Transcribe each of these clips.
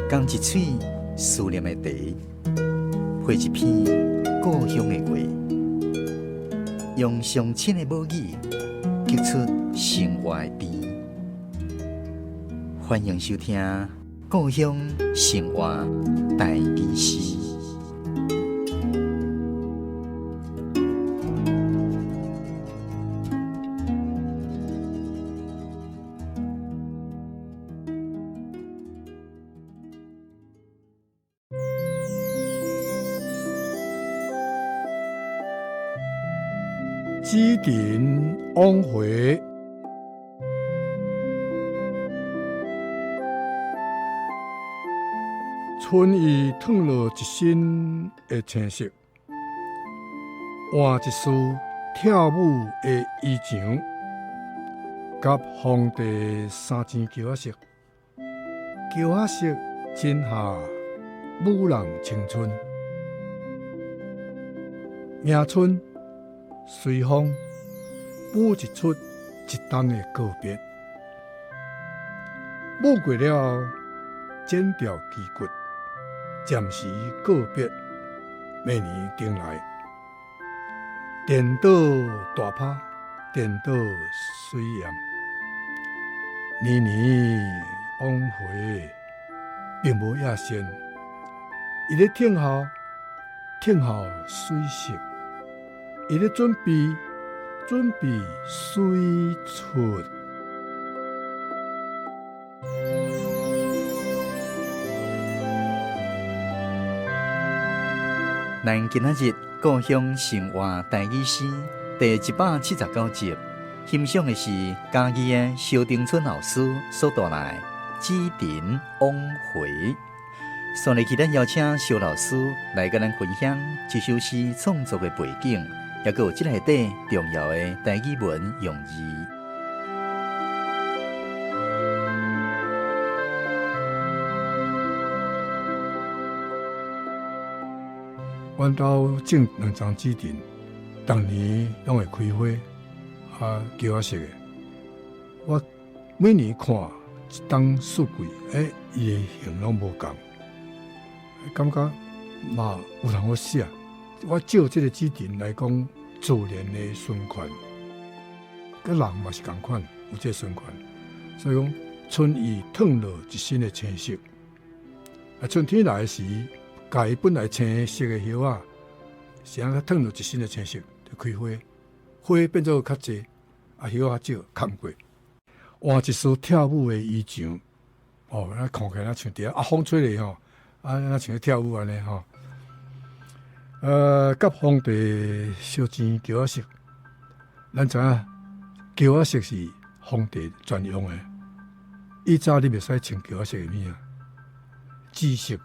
仝一喙思念的茶，配一篇故鄉的話，用上親的母語，激出生活的甜。歡迎收聽《故鄉生活台語詩》。紫藤往回，春意褪落一身的青色，換一束跳舞的衣裳，佮皇帝三錢橋仔色，橋仔色真合舞人青春，迎春。隨風舞一齣一冬的告別，舞過了後，剪掉旗骨，暫時告別。明年轉來，顛倒大拍，顛倒水淹，年年往回，並無野心，伊咧聽候，聽候水色。伊咧準備，準備水出。咱今仔日故鄉生活台語詩第179集，欣賞的是嘉義的蕭長春老師所帶來《紫藤往回》。紲落去，咱邀請蕭老師來佮咱分享這首詩創作的背景，抑閣有這內底重要的台語文用字。阮兜種兩叢紫藤，逐年攏會開花，啊，橋仔色的。我每年看一冬四季，欸，伊的形攏無仝，感覺嘛有通好寫。我照這個紫藤來講，自然的循環，佮人嘛是仝款，有這個循環。所以講，春意褪落一身的青色，啊，春天來時，共伊本來青色的葉仔，是按怎褪落一身的青色，就開花，花變做較濟，啊，葉仔較少，崁過，換一束跳舞的衣裳，哦，咱看起來像佇啊風吹咧吼，啊，若像咧跳舞按呢吼。佮皇帝相錢橋仔色，咱知影橋仔色是皇帝專用的。以早你袂使穿橋仔色的物仔，紫色。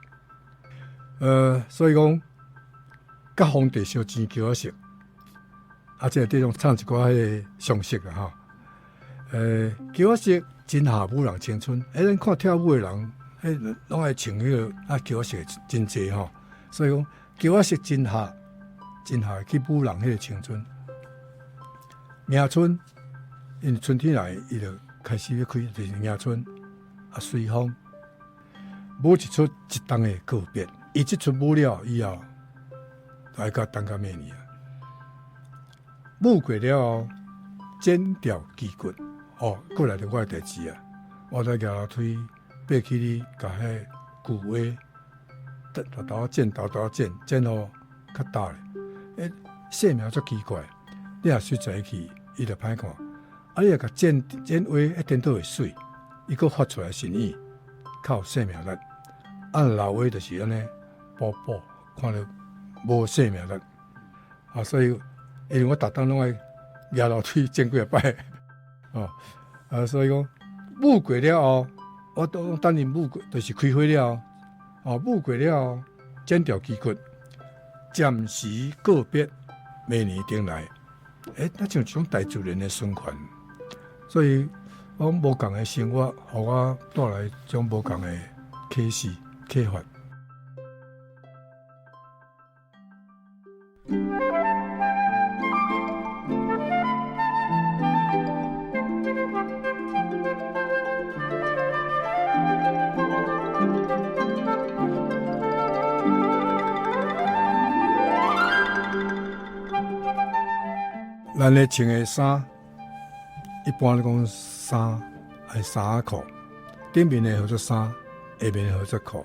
所以講，佮皇帝相錢橋仔色，啊，這內底攏藏一寡彼个常識啊吼。橋仔色真合舞人青春，欸，咱看跳舞的人，欸，攏愛穿彼个啊橋仔色真濟吼，所以講。橋仔色真合，真合去舞人彼个青春。迎春，因為春天來，伊就開始欲開，就是迎春。啊，隨風舞一齣一冬的告別，伊這齣舞了以後，就愛閣等到明年啊。舞過了後，剪掉旗骨，哦，過來就我的代誌啊。我再舉樓梯爬起去，共彼舊話。沓沓仔剪，沓沓仔剪，剪予較焦咧。欸，生命足奇怪，你若實在去，伊就歹看。啊，你若共剪剪歪，欸，顛倒會媠，伊閣發出來新意，較有生命力。啊，老話就是按呢，薄薄，看著無生命力。啊，所以因為我逐冬攏愛舉樓梯剪幾若擺，哦，啊，所以講舞過了後，我都等伊舞過，就是開花了後。哦，舞過了後，剪掉旗骨，暫時告別，明年轉來。欸，那像一種大自然的循環，所以我無仝的生活，予我帶來一種無仝的啟示、啟發。咱咧穿的衫，一般咧講衫愛衫仔褲，頂面的號做衫，下面的號做褲。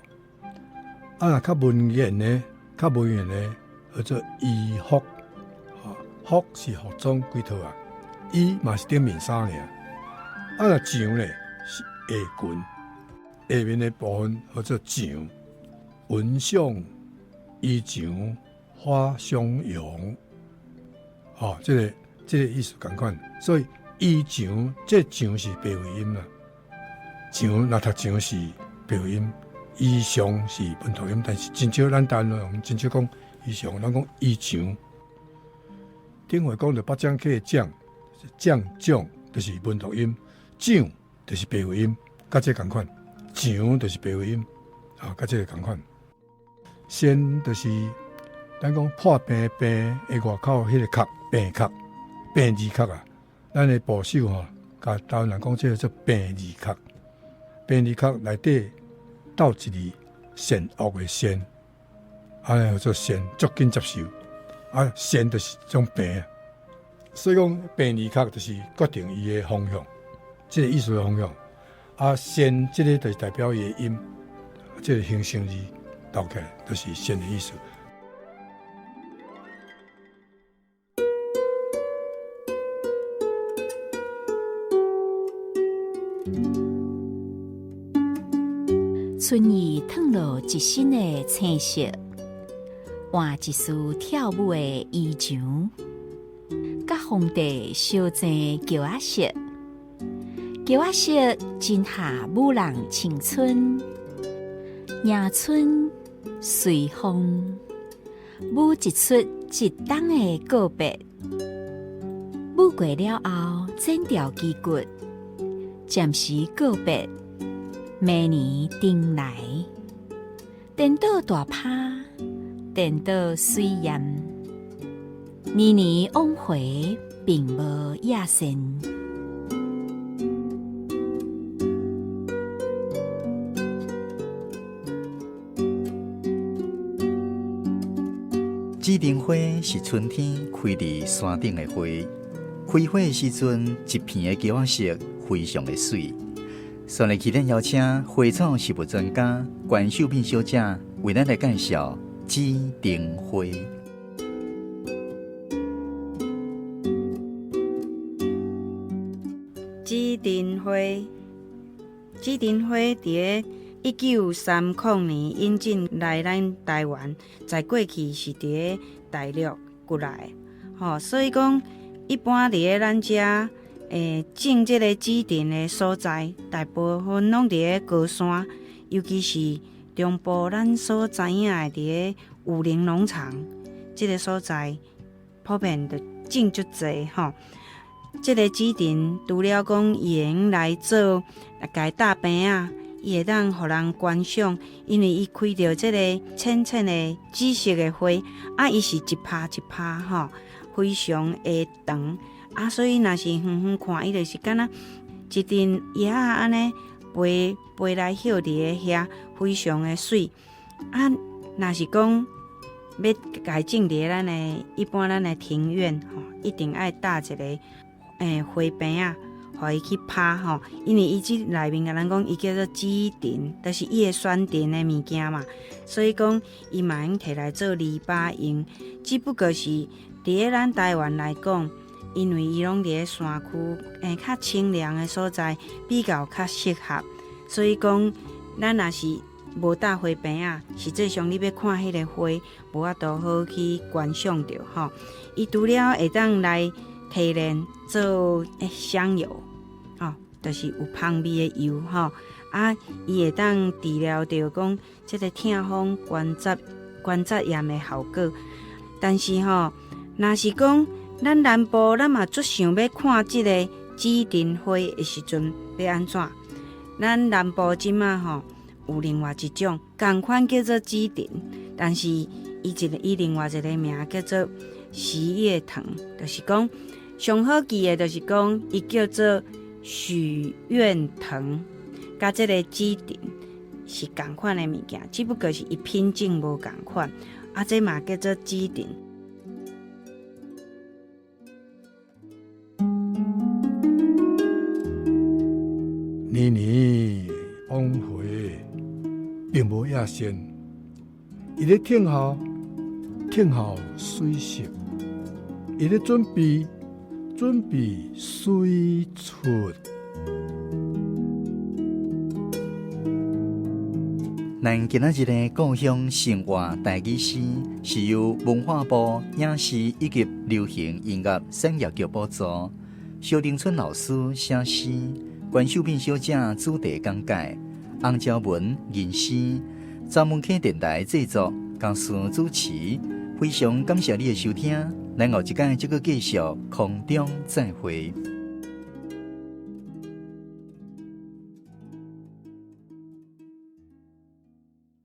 啊，若較文言的，較文言的號做衣服，服是服裝規套啊，衣嘛是頂面衫爾。啊，若裳咧是下裙，下面的部分號做裳。雲想衣裳花相容，吼，這個意思仝款，所以衣裳這裳是白話音啦。裳若讀裳是白話音，衣裳是文讀音，但是真少咱台灣人真少講衣裳，咱講衣裳。頂回講著北棧溪的棧，棧棧就是文讀音，棧就是白話音，佮這仝款，裳就是白話音，啊，佮這個仝款。仙就是咱講破病病的外口彼個殼，病殼、病字殼啊。咱的部首吼，共台灣人講這個做病字殼。病字殼內底鬥一字善惡的善，按呢叫做善，足緊接受。啊，善就是一種病，所以講病字殼就是決定伊的方向，這個意思的方向。啊，善這個就是代表伊的音，這個形聲字。鬥起來就是善的意思。春意褪落一身的青色，換一束跳舞的衣裳，佮皇帝相爭轎仔色，轎仔色真合舞人青春，迎春隨風，舞一出一冬的告別，舞過了後，剪掉旗骨，暫時告別，明年重來。顛倒大拍，顛倒水淹，年年往回，並無野心。紫丁花是春天開佇山頂的花，開花的時陣，一片的橘仔色，非常的媠。煞來起咱邀請花草植物專家關秀敏小姐為咱來介紹紫丁花。紫丁花，紫丁花佇咧1930年引進來咱台灣，在過去是佇咧大陸過來，吼，所以講一般佇咧咱遮，種這個紫藤的所在，大部分攏佇咧高山，尤其是中部咱所知影的佇咧武陵農場這個所在，普遍就種足濟吼。這個紫藤除了講伊會用來做共搭棚仔，伊會當予人觀賞，因為伊開著這個淺淺的紫色的花，啊，伊是一葩一葩吼，非常的長，啊，所以若是遠遠看，伊就是敢若一陣葉仔按呢飛飛來歇佇咧遐，非常的媠。啊，若是講欲共種佇咧咱的一般咱的庭院吼，一定愛搭一個花棚仔。予伊去拍吼，因為伊這內面共咱講，伊叫做紫藤，就是伊會旋藤的物件嘛，所以講伊嘛會用提來做籬笆用。只不過是佇咧咱台灣來講，因為伊攏佇咧山區，較清涼的所在比較較適合，所以講咱若是無搭花棚仔，實際上你欲看彼個花，無法度好去觀賞著吼。伊除了會當來提煉做香油。哦，就是有芳味的油吼，啊，伊會當治療著講這個痛風關節炎的效果。但是吼，若是講咱南部，咱嘛足想欲看這個紫藤花的時陣，欲按怎？咱南部這馬吼有另外一種，仝款叫做紫藤，但是伊一個伊另外一個名叫做錫葉藤，就是講上好記的，就是講伊叫做。許願藤，佮這個紫藤是仝款的物件，只不過是伊品種無仝款。啊，這嘛叫做紫藤。年年往回，並無野心。伊咧聽候，聽候水色；伊咧準備，準備水出。咱今仔日的故鄉生活台語詩，是由文化部影視以及流行音樂產業局補助，蕭玲春老師寫詩，關秀敏小姐主題講解，洪昭文吟詩，曾文溪電台製作，江思主持。非常感謝你的收聽，咱後一擺再閣繼續空中再會。